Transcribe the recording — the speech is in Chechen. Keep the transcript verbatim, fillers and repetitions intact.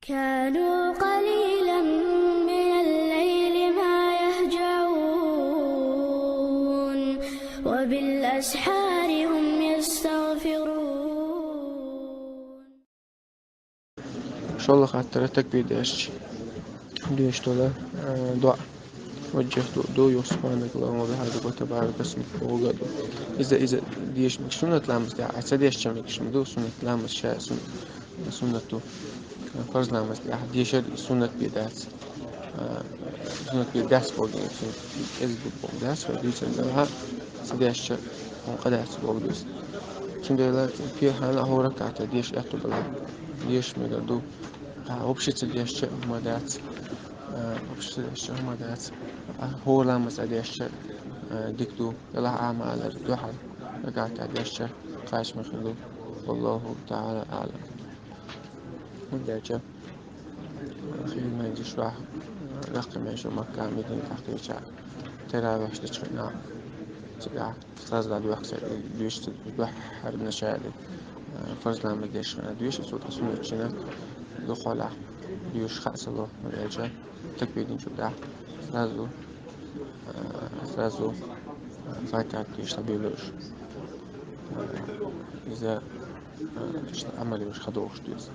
كانوا قليلا من الليل ما يهجعون وبالأسحار هم يستغفرون. ШоллагӀа хаттар, такбир дешча деш дола, э, дуӀа. وجهت ду, ю, سبحانك اللهم وبحمدك وتبارك اسمك, богу ду. Иза, иза деш мегаш суннат ламаз тӀа, а ца дешча мегаш ма ду, суннат ламаз ша сун-, суннат ду. Фарз ламаз тӀа дешар суннат бе дац. А, суннат бе дац богу, суннат эз бу богу дац, вай дийцар да, ца дешча, он къа дац богу дус. Цундела пе хьана хӀора ракаӀата деш аьттув бала, деш мегар ду. А, вообще ца дешча хӀама дац. А, вообще ца дешча хӀама дац. А, хӀора ламаз а дешча, а, дика ду. Далла Ӏамалар духьал ракаӀата дешча кхача мехи ду. والله تعالى أعلم. ХӀунда аьлча, хӀинца мел деш ваха, лакхе мел шу Макка, Медина тӀа кхеча, таравихь деча хана, цигахь сразу дӀадоьхкар, деш ца духьар начале, фарз ламаз деш хана деш, цул тӀехьа суннаташна духьалахь деш хаа ца ло, хӀунда аьлча, такбир динчул тӀехьа сразу, сразу Фатихьат деш дӀабелаш. Иза, иштта Ӏамал еш хадогӀуш деза.